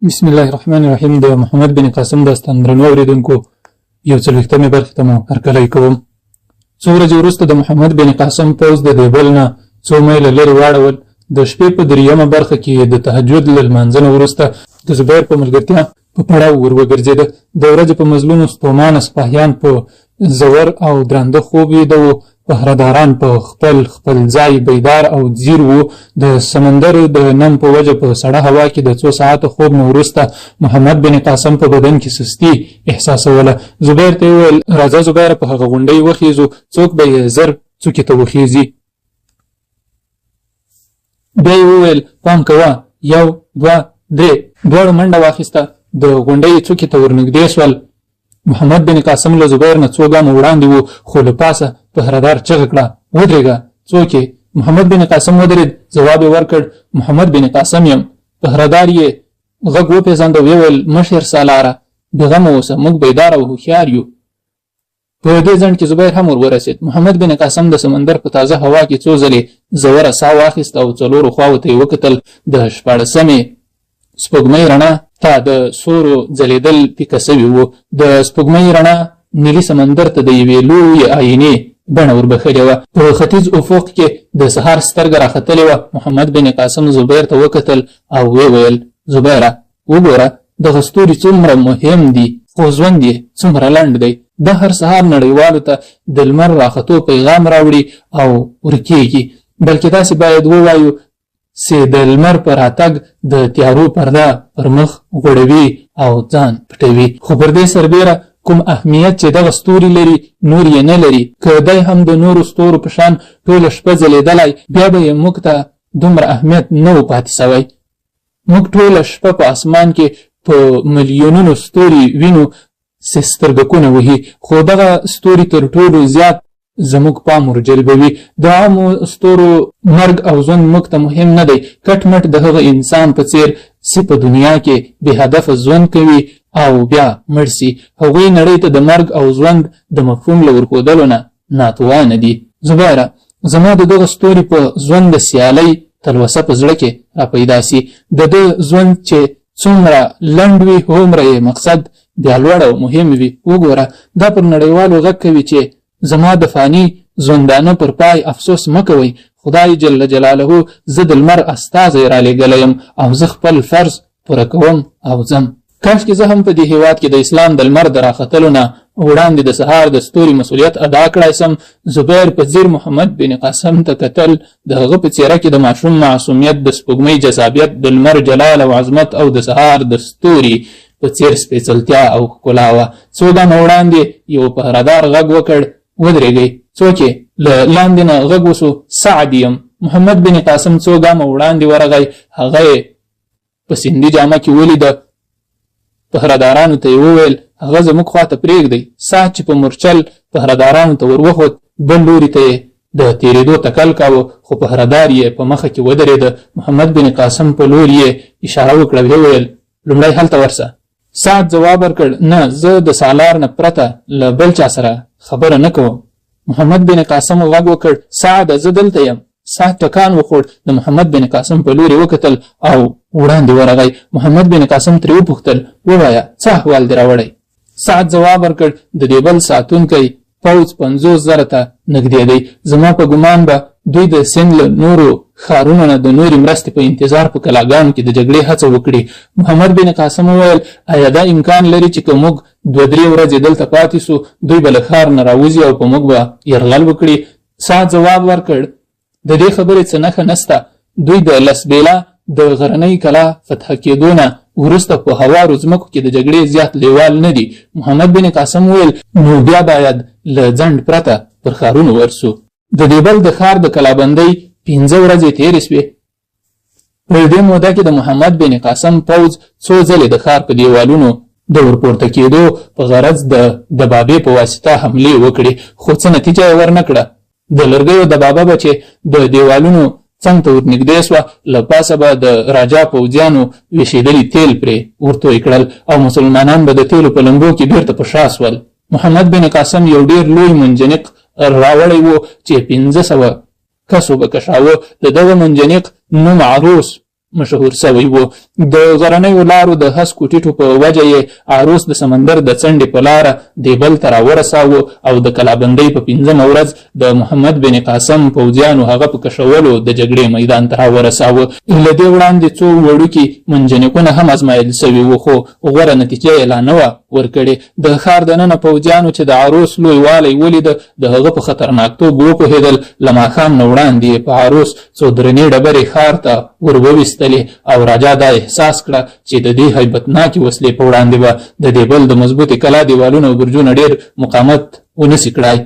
بسم الله الرحمن الرحیم. د محمد بن قاسم داستان درنو اورېدونکو، یو څلوېښتمې برخې ته مو هرکلی کوم. څو ورځې وروسته د محمد بن قاسم پوځ د دیبل نه څو میله لرې واړول. د شپې په دریمه برخه کې د تهجد له لمانځه نه وروسته د زبیر په ملګرتیا په پړاو ور وګرځېده. د ورځې په مزلونو ستومانه سپاهیان په ژور او درانده خوب ویده وو. پهره داران په خپل خپل ځای بیدار او ځیر وو. د سمندر د نم په وجه په سړه هوا کې د څو ساعته خوب نه وروسته محمد بن قاسم په بدن کې سستي احساسوله. زبیر ته یې وویل، راځه زبیره، په هغه غونډۍ وخیزو، څوک به یې زر څوکې ته وخیزي. بیا یې وویل، پام کوه، یو، دوه، درې. دواړو منډه واخیسته، د غونډۍ څوکې ته ورنږدې سول. محمد بن قاسم له زبیر نه څو ګامه وړاندې و، خو له پاسه پهره دار چغه کړه، ودرېږه، څوک یې؟ محمد بن قاسم ودرېد، ځواب یې ورکړ، محمد بن قاسم یم. پهره دار یې غږ وپېژاند او ویې ویل، مشر سالاره، بېغمه اوسه، موږ بیدار او هوښیار یو. په دې ځنډ کې زبیر هم ور ورسېد. محمد بن قاسم د سمندر په تازه هوا کې څو ځلې ژوره ساه واخیسته او څلورو خواوو ته یې وکتل. د شپاړسمې سپوږمۍ رڼا ته د سورو ځلېدل پیکه سوي وو. د سپوږمۍ رڼا نیلي سمندر ته د یوې لویې آینې بڼه وربښلې وه. په ختیځ افق کې د سهار سترګه راختلې وه. محمد بن قاسم زبیر ته وکتل او ویې ویل، زبیره، وګوره دغه ستوري څومره مهم دي، خو ژوند یې څومره لنډ دی. دا هر سهار نړیوالو ته د لمر راختو پیغام راوړي او ورکیږي، بلکې داسې باید ووایو چې د لمر په راتګ د تیارو پرده پر مخ غوړوي او ځان پټوي. خو پر دې سربېره کوم اهمیت چې دغه ستوري لري، نور یې نه لري. که دی هم د نورو ستورو په شان ټوله شپه ځلېدلای، بیا به یې موږ ته دومره اهمیت نه و پاتې سوی. موږ ټوله شپه په اسمان کې په میلیونونو ستوري وینو چې سترګکونه وهي، خو دغه ستوري تر ټولو زیات زموږ پام ورجلبوي. د عامو ستورو مرګ او ژوند موږ ته مهم نه دی. کټ مټ د هغه انسان په څیر چې په دنیا کې بې هدفه ژوند کوي او بیا مړ سي. هغوی نړۍ ته د مرګ او ژوند د مفهوم له ورښودلو نه ناتوانه دي. زبیره، زما د دغه ستوري په ژوند د سیالۍ تلوسه په زړه کې را پیدا سي. د ده ژوند چې څومره لنډ وي، هومره یې مقصد بیا لوړ او مهم وي. وګوره، دا پر نړیوالو غږ کوي چې زما د فاني ژوندانه پر پای افسوس مه کوئ. خدای جل جلاله زه د لمر استازی رالېږلی یم او زه خپل فرض پوره کوم او ځم. کاشکې زه هم په دې هېواد کې د اسلام د لمر د راختلو نه وړاندې د سهار د ستوري مسؤلیت ادا کړای سم. زبیر په ځیر محمد بن قاسم ته کتل. د هغه په څېره کې د ماشوم معصومیت، د سپوږمۍ جذابیت، د لمر جلال او عظمت او د سهار د ستوري په څېر سپېڅلتیا او ښکلا وه. څو ګامه وړاندې یوه پهره دار غږ وکړ، ودرېږئ، څوک یې؟ له لاندې نه غږ وسو، سعد یم. محمد بن قاسم څو ګامه وړاندې ورغی، هغه یې په سندي جامه کې ولیده. پهره دارانو ته یې وویل، هغه زموږ خواته پرېږدئ. سعد چې په مورچل پهره دارانو ته ور وخوت، بل لوري ته یې د تېرېدو تکل کاوه، خو پهره دار یې په مخه کې ودرېده. محمد بن قاسم په لور یې اشاره وکړه، ویې ویل، لومړی هلته ورسه. سعد ځواب ورکړ، نه، زه د سالار نه پرته له بل چا سره خبره نه کوم. محمد بن قاسم غږ وکړ، سعده، زه دلته یم. سعد ټکان وخوړ، د محمد بن قاسم په لور یې وکتل او وړاندې ورغی. محمد بن قاسم ترې وپوښتل، ووایه، څه احوال دې راوړی؟ سعد ځواب ورکړ، د دیبل ساتونکی پوځ 50,000 ته نږدې دی. زما په ګمان به دوی د سند له نورو ښارونو نه د نورې مرستې په انتظار په کلاګانو کې د جګړې هڅه وکړي. محمد بن قاسم وویل، ایا دا امکان لري چې که موږ دوه درې ورځې دلته پاتې سو، دوی به له ښار نه راوځي او په موږ به یرغل وکړي؟ سعد ځواب ورکړ، د دې خبرې څه نښه نسته. دوی د لسبېلا د غرنۍ کلا فتح کېدو نه وروسته په هوارو ځمکو کې د جګړې زیات لېوال نه دي. محمد بن قاسم وویل، نو بیا باید له ځنډ پرته پر ښارونو ورسو. د دیبل د ښار د کلابندۍ 5 ورځې تېرې سوې. په دې موده کې د محمد بن قاسم پوځ څو ځلې د ښار په دیوالونو د ورپورته کېدو په غرض د دبابې په واسطه حملې وکړې، خو څه نتیجه یې ورنه کړه. د لرګیو دبابه به چې د دیوالونو څنګ ته ورنږدې سوه، له پاسه به د راجا پوځیانو ویشېدلي تیل پرې ورتوی کړل او مسلمانان به د تیلو په لمبو کې بیرته په شا سول. محمد بن قاسم یو ډېر لوی منجنیق راوړی و چې 500 کسو به کشاوه. د دغه منجنیق نوم عروس مشهور سوی وو. د غرنیو لارو د هسکو ټیټو په وجه یې عروس د سمندر د څنډې په لاره دیبل ته راورساوه او د کلابندۍ په پنځمه ورځ د محمد بن قاسم پوځیانو هغه په کشولو د جګړې میدان ته راورساوه. له دې وړاندې څو وړوکي منجنیقونه هم ازمایل سوي وو، خو غوره نتیجه یې لا نه وه ورکړې. د ښار دننه پوځیانو چې د عروس لوی والی ولید، د هغه په خطرناکتوب وپوهېدل. له ماښام نه وړاندې یې په عروس څو درنې ډبرې ښار ته ور وویستلې او راجا دا احساس کړه چې د دې هیبتناکې وسلې په وړاندې به د دیبل د مضبوطې کلا دیوالونه او برجونه ډېر مقاومت ونه سي کړای.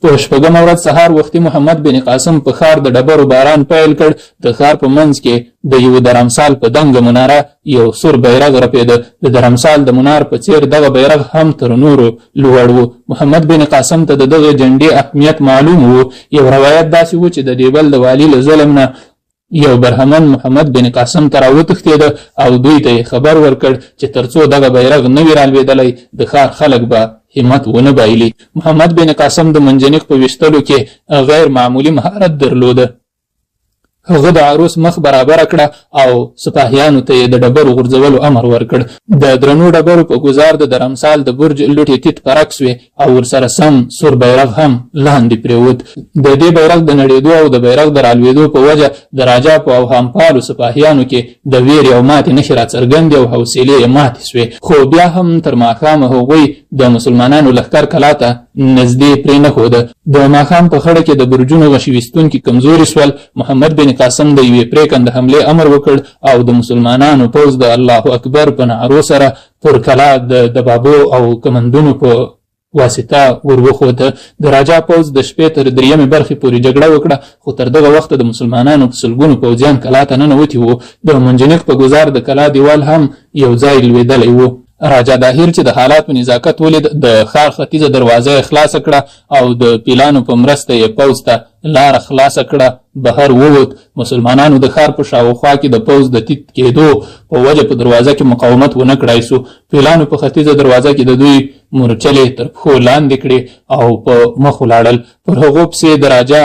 په شپږمه ورځ سهار وختي محمد بن قاسم په ښار د ډبرو باران پیل کړ. د ښار په منځ کې د یوه درمسال په دنګه مناره یو سور بیرغ رپېده. د درمسال د منار په څېر دغه بیرغ هم تر نورو لوړ و. محمد بن قاسم ته د دغې جنډې اهمیت معلوم و. یو روایت داسې و چې د دیبل د والي له ظلم نه یو برهمن محمد بن قاسم ته راوتښتېده او دوی ته یې خبر ورکړ چې تر څو دغه بیرغ نه وي رالوېدلی، د ښار خلک به همت ونه بایلي. محمد بن قاسم د منجنیق په ویشتلو کې غیر معمولي مهارت درلوده. هغه د عروس مخ برابره کړه او سپاهیانو ته یې د ډبرو غورځولو امر ورکړ. د درنو ډبرو په ګوزار د درمسال د برج لوټې تیت پرک سوې او ورسره سم سور بیرغ هم لاندې پرېوت. د دې بیرغ د نړېدو او د بیرغ د رالوېدو په وجه د راجا په اوهامپالو سپاهیانو کې د وېرې او ماتې نښې راڅرګندې او حوصلې یې ماتې سوې، خو بیا هم تر ماښامه هغوی د مسلمانانو لښکر کلا ته نزدې پرې نه ښوده. د ماښام په خړه کې د برجونو غشي ویستونکي کمزوري سول. محمد بن قاسم د یوې پرېکنده حملې امر وکړ او د مسلمانانو پوځ د الله اکبر په نعرو سره پر کلا د دبابو او کمندونو په واسطه ور وخوت. د راجا پوځ د شپې تر دریمې برخې پورې جګړه وکړه، خو تر دغه وخته د مسلمانانو په سلګونو پوځیان کلا ته ننوتي وو. د منجنیق په ګوزار د کلا دیوال هم یو ځای لوېدلی و. راجا داهیر چې د حالاتو نزاکت ولید، د ښار ختیځه دروازه یې خلاصه کړه او د پیلانو په مرسته یې پوځ ته لاره خلاصه کړه، بهر ووت. مسلمانانو د ښار په شاوخوا کې د پوځ د تیت کېدو په وجه په دروازه کې مقاومت ونه کړای سو. پیلانو په ختیځه دروازه کې د دوی مورچلې تر پښو لاندې کړې او په مخ ولاړل. پر هغو پسې د راجا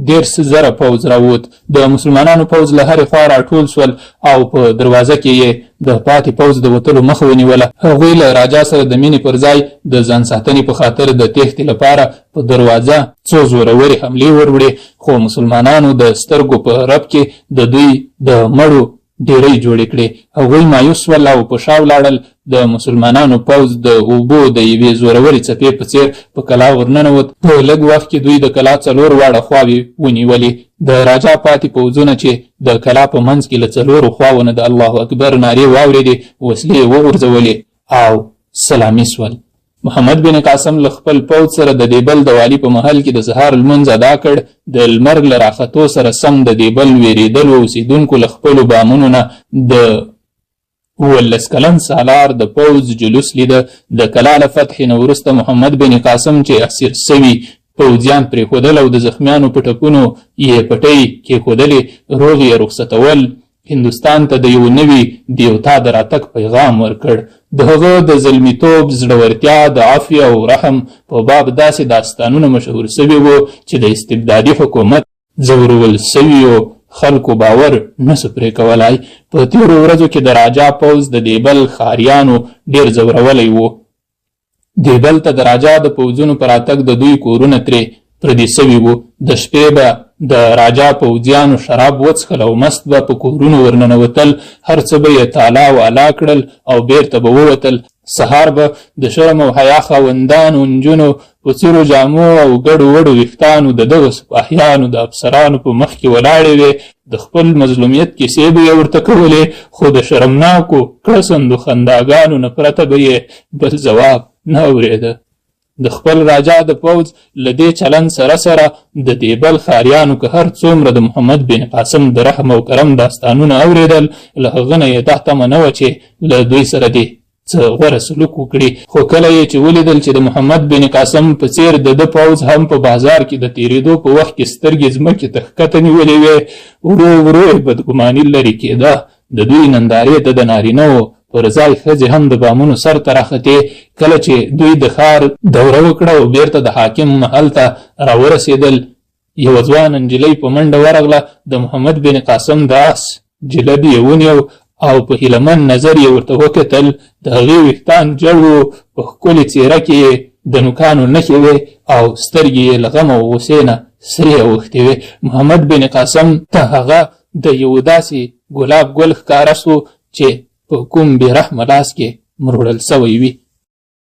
30,000 پوځ راووت. د مسلمانانو پوځ له هرې خوا راټول سول او په دروازه کې یې د پاتې پوځ د وتلو مخه ونیوله. هغوی له راجا سره د مینې پر ځای د ځان ساتنې په خاطر د تېښتې لپاره په دروازه څو زورورې حملې وروړې، خو مسلمانانو د سترګو په رپ کې د دوی د مړو ډېرۍ جوړې کړې. هغوی مایوس سول او په شا ولاړل. د مسلمانانو پوځ د اوبو د یوې زورورې څپې په څېر په کلا ورننوت. په لږ وخت کې دوی د کلا څلور واړه خواوې ونیولې. د راجا پاتې پوځونه چې د کلا په منځ کې له څلورو خواوو نه د الله اکبر نارې واورېدې، وسلې یې وغورځولې او سلامي سول. محمد بن قاسم له خپل پوځ سره د دیبل د والي په محل کې د سهار لمونځ ادا کړ. د لمر له راختو سره سم د دیبل وېرېدلو اوسېدونکو له خپلو بامونو نه د 17 کلن سالار د پوځ جلوس لیده. د کلا له فتحې نه وروسته محمد بن قاسم چې اسیر سوي پوځیان پرېښودل او د زخمیانو په ټپونو یې پټۍ کېښودلې، روغ یې رخصتول، هندوستان ته د یوه نوي دیوتا د راتګ پیغام ورکړ. د هغه د زلمیتوب، زړورتیا، د عفوې او رحم په باب داسې داستانونه مشهور سوي وو چې د استبدادي حکومت ځورول سویو خلکو باور نه سو پرې کولای. په تېرو ورځو کې د راجا پوځ د دیبل ښاریانو ډېر ځورولی وو. دیبل ته د راجا د پوځونو په راتګ د دوی کورونه ترې پردي سوي وو. د شپې به د راجا پوځیانو شراب وڅښل او مست به په کورونو ورننوتل، هر څه به یې تالا والا کړل او بېرته به ووتل. سهار به د شرم او حیا خاوندانو نجونو په څیرو جامو او ګډو وډو ویښتانو د دغو سپاهیانو د افسرانو په مخ کې ولاړې وې، د خپل مظلومیت کیسې به یې ورته کولې، خو د شرمناکو کړسندو خنداګانو نه پرته به یې بل ځواب نه اورېده. د خپل راجا د پوځ له دې چلند سره سره د دیبل ښاریانو که هر څومره د محمد بن قاسم د رحم او کرم داستانونه اورېدل، له هغه نه یې دا تمه نه وه چې له دوی سره دې څه غوره سلوک وکړي، خو کله یې چې ولیدل چې د محمد بن قاسم په څېر د ده پوځ هم په بازار کې د تېرېدو په وخت کې سترګې ځمکې ته ښکته نیولې وې، ورو ورو یې بدګماني لرې کېده. د دوی نندارې ته د نارینه وو پر ځای ښځې هم د بامونو سر ته راختې. کله چې دوی د ښار دوره وکړه او بېرته د حاکم محل ته راورسېدل، یوه ځوانه نجلۍ په منډه ورغله، د محمد بن قاسم د آس جلب یې ونیو او په هیله من نظر یې ورته وکتل. د هغې ویښتان جړ وو، په ښکلې څېره کې یې د نوکانو نښې وې او سترګې یې له غم او غوسې نه سرې اوښتې وې. محمد بن قاسم ته هغه د یوه داسې ګلاب ګل ښکاره شو چې په کوم بې رحمه لاس کې مروړل شوی وي.